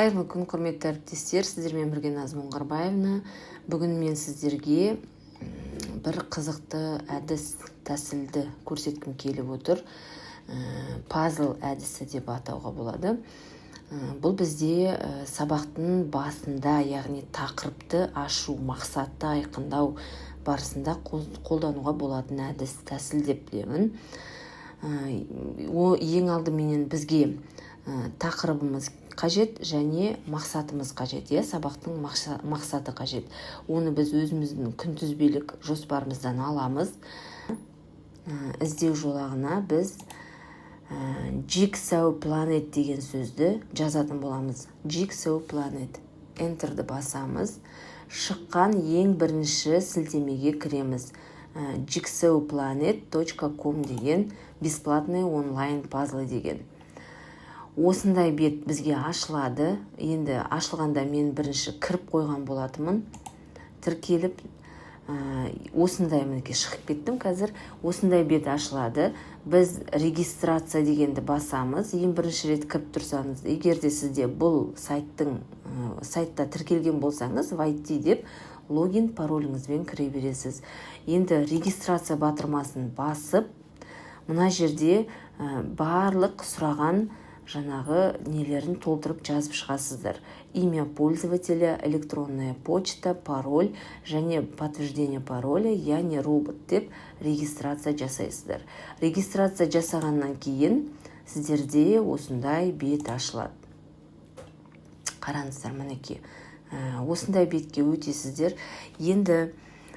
Қайырлы күн, құрметті әріптестер! Сіздермен бірге Назым Оңғарбаевна. Бүгін мен сіздерге бір қызықты әдіс тәсілді көрсеткім келіп отыр. Пазл әдісі деп атауға болады. Бұл бізде сабақтың басында, яғни тақырыпты ашу, мақсатты айқындау барысында қолдануға болатын әдіс тәсіл деп білемін. Ең алдыменен бізге тақырыбымыз қажет және мақсатымыз қажет, иә, сабақтың мақсаты қажет. Оны біз өзіміздің күнтізбелік жоспарымыздан аламыз. Іздеу жолағына біз Jigsaw Planet деген сөзді жазатын боламыз. Jigsaw Planet, Enter-ді басамыз. Шыққан ең бірінші сілтемеге кіреміз. jigsawplanet.com деген, бесплатный онлайн пазлы деген осындай бет бізге ашылады. Енді ашылғанда мен бірінші кіріп қойған болатынмын, тіркеліп. Осындай, мінекей, шығып кеттім. Қазір осындай бет ашылады. Біз регистрация дегенді басамыз. Ең бірінші рет кіріп тұрсаңыз, егер де сізде бұл сайттың сайтта тіркелген болсаңыз, войти деп логин, пароліңізбен кіре бересіз. Енді регистрация батырмасын басып, мына жерде барлық сұраған жаңағы нелерін толтырып, жазып шығасыздар: имя пользователя, электронная почта, пароль және подтверждение пароля, я не робот деп регистрация жасайсыздар. Регистрация жасағаннан кейін сіздерде осындай бет ашылады. Қараңыздар, мінекей, осындай бетке өтесіздер. Енді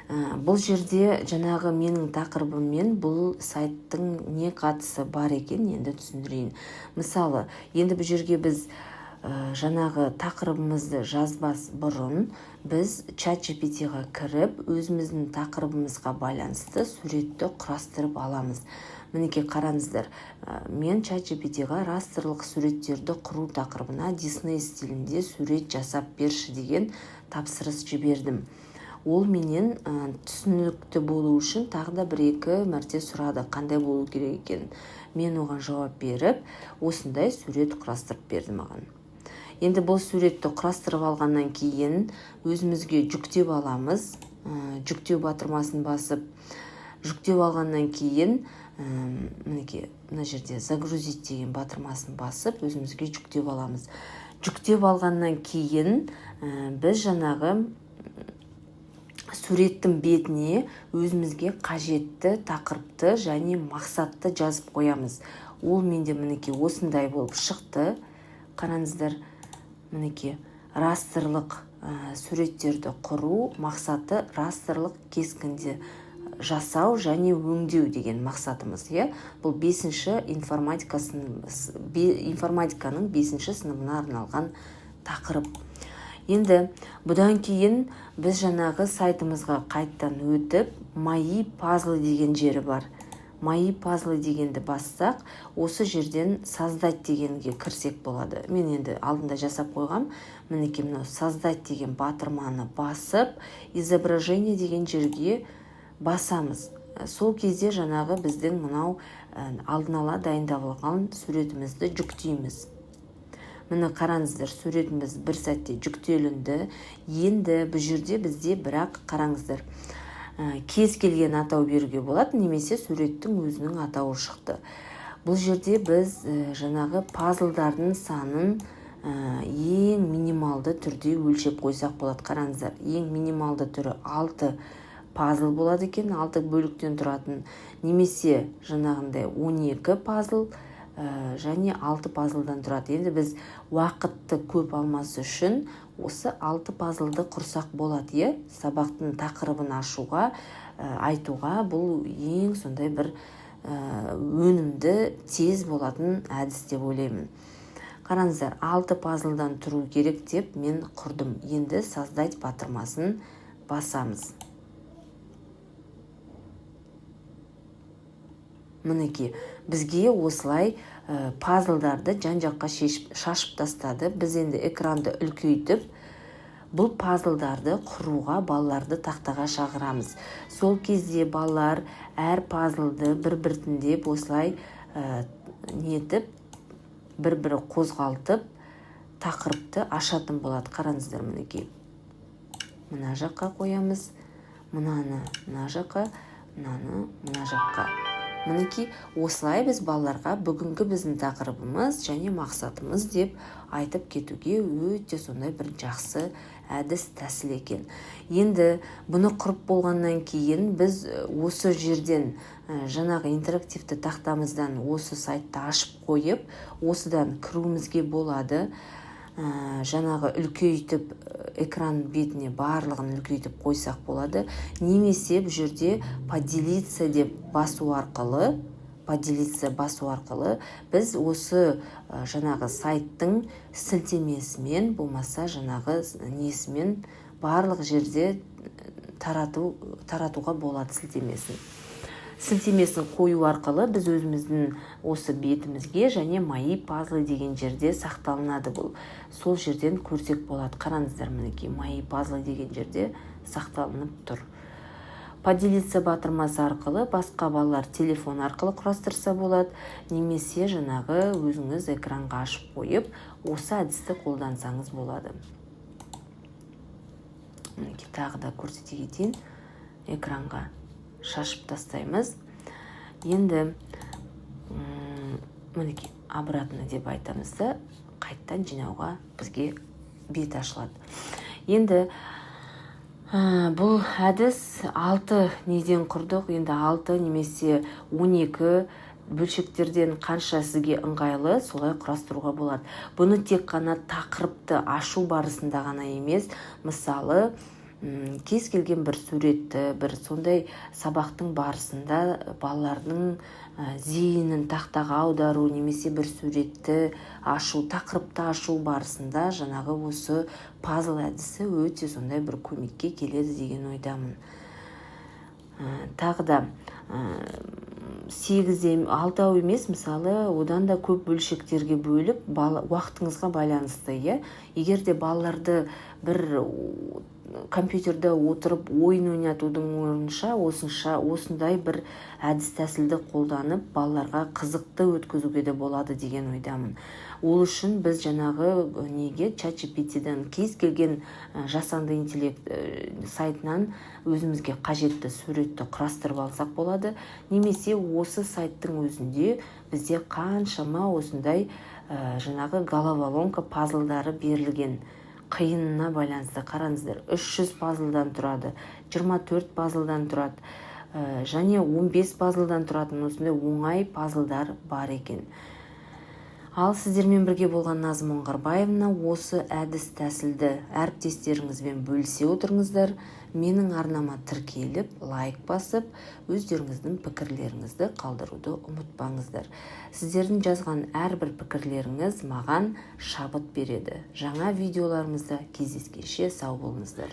бұл жерде жаңағы менің тақырыбыммен бұл сайттың не қатысы бар екен, енді түсіндірейін. Мысалы, енді бұл жерге біз жаңағы тақырыбымызды жазбас бұрын біз чат GPT-ға кіріп, өзіміздің тақырыбымызға байланысты суретті құрастырып аламыз. Мінекей, қараңыздар, мен чат GPT-ға растрлық суреттерді құру тақырыбына Дисней стилінде сурет жасап берші деген тапсырыс жібердім. Ол менен түсінікті болу үшін тағы да бір екі мәрте сұрады қандай болу керек екенін. Мен оған жауап беріп, осындай сурет құрастырып берді маған. Енді бұл суретті құрастырып алғаннан кейін өзімізге жүктеп аламыз. Жүктеу батырмасын басып, жүктеп алғаннан кейін, мінекей, мына жерде загрузить деген батырмасын басып, өзімізге жүктеп аламыз. Жүктеп алғаннан кейін біз жаңағы суреттің бетіне өзімізге қажетті тақырыпты және мақсатты жазып қоямыз. Ол менде, мінекей, осындай болып шықты. Қараңыздар, мінекей, растрлық суреттерді құру, мақсаты растрлық кескінде жасау және өңдеу деген мақсатымыз, иә. Бұл бесінші информатиканың бесінші сыныбына арналған тақырып. Енді бұдан кейін біз жаңағы сайтымызға қайттан өтіп, мои пазлы деген жері бар. Мои пазлы дегенді бассақ, осы жерден создать дегенге кірсек болады. Мен енді алдында жасап қойғам. Мінекей, мынау создать деген батырманы басып, изображение деген жерге басамыз. Сол кезде жаңағы біздің мынау алдын ала дайындап алған суретімізді жүктейміз. Міне, қараңыздар, суретіміз бір сәтте жүктелінді. Енді бұл жерде бізде, бірақ қараңыздар, кез келген атау беруге болады немесе суреттің өзінің атауы шықты. Бұл жерде біз жаңағы пазлдардың санын ең минималды түрде өлшеп қойсақ болады. Қараңыздар, ең минималды түрі алты пазл болады екен, алты бөліктен тұратын, немесе жаңағындай 12 пазл және алты пазлдан тұрады. Енді біз уақытты көп алмас үшін осы алты пазлды құрсақ болады, иә. Сабақтың тақырыбын ашуға, айтуға бұл ең сондай бір өнімді, тез болатын әдіс деп ойлаймын. Қараңыздар, алты пазлдан тұру керек деп мен құрдым. Енді создать батырмасын басамыз. Мінекей, бізге осылай пазлдарды жан жаққа шешіп, шашып тастады. Біз енді экранды үлкейтіп, бұл пазлдарды құруға балаларды тақтаға шақырамыз. Сол кезде балалар әр пазлды бір біртіндеп осылай нетіп, бір бірі қозғалтып, Тақырыпты ашатын болады. Қараңыздар, мінекей, мына жаққа қоямыз, мынаны мына жаққа, мынаны мына жаққа. Мінекей, осылай біз балаларға бүгінгі біздің тақырыбымыз және мақсатымыз деп айтып кетуге өте сондай бір жақсы әдіс тәсіл екен. Енді бұны құрып болғаннан кейін біз осы жерден, жаңағы интерактивті тақтамыздан осы сайтты ашып қойып, осыдан кіруімізге болады. Жаңағы үлкейтіп, экран бетіне барлығын үлкейтіп қойсақ болады немесе бұл жерде «Поделиться» деп басу арқылы, «Поделиться» басу арқылы біз осы жаңағы сайттың сілтемесімен, болмаса жаңағы несімен барлық жерде таратуға болады. Сілтемесін қою арқылы біз өзіміздің осы бетімізге және «Мои пазлы» деген жерде сақталынады бұл, сол жерден көрсек болады. Қараңыздар, мінекей, «Мои пазлы» деген жерде сақталынып тұр. «Поделиться» батырмасы арқылы басқа балалар телефон арқылы құрастырса болады немесе жаңағы өзіңіз экранға ашып қойып, осы әдісті қолдансаңыз болады. Мінекей, тағы да көрсете кетейін, экранға шашып тастаймыз. Енді, мінекей, «Обратно» деп айтамыз да, қайттан жинауға бізге бет ашылады. Енді бұл әдіс алты неден құрдық. Енді алты немесе 12 бөлшектерден, қанша сізге ыңғайлы, солай құрастыруға болады. Бұны тек қана тақырыпты ашу барысында ғана емес, мысалы, кез келген бір суретті, бір сондай сабақтың барысында балалардың зейінін тақтаға аудару немесе бір суретті ашу, тақырыпты ашу барысында жаңағы осы пазл әдісі өте сондай бір көмекке келеді деген ойдамын. Тағы да сегіз, алтау емес, мысалы, одан да көп бөлшектерге бөліп, бала, уақытыңызға байланысты, иә. Егер де балаларды бір компьютерде отырып ойын ойнатудың орнынша осынша осындай бір әдіс тәсілді қолданып, балаларға қызықты өткізуге де болады деген ойдамын. Ол үшін біз жаңағы неге Чат GPT-ден, кез келген жасанды интеллект сайтынан өзімізге қажетті суретті құрастырып алсақ болады немесе осы сайттың өзінде бізде қаншама осындай жаңағы головоломка пазлдары берілген, қиынына байланысты. Қараңыздар, 300 пазлдан тұрады, 24 пазлдан тұрады және 15 пазлдан тұратын осындай оңай пазлдар бар екен. Ал сіздермен бірге болған Назым Оңғарбаевна. Осы әдіс тәсілді әріптестеріңізбен бөлісе отырыңыздар. Менің арнама тіркеліп, лайк басып, өздеріңіздің пікірлеріңізді қалдыруды ұмытпаңыздар. Сіздердің жазған әрбір пікірлеріңіз маған шабыт береді. Жаңа видеоларымызда кездескенше сау болыңыздар.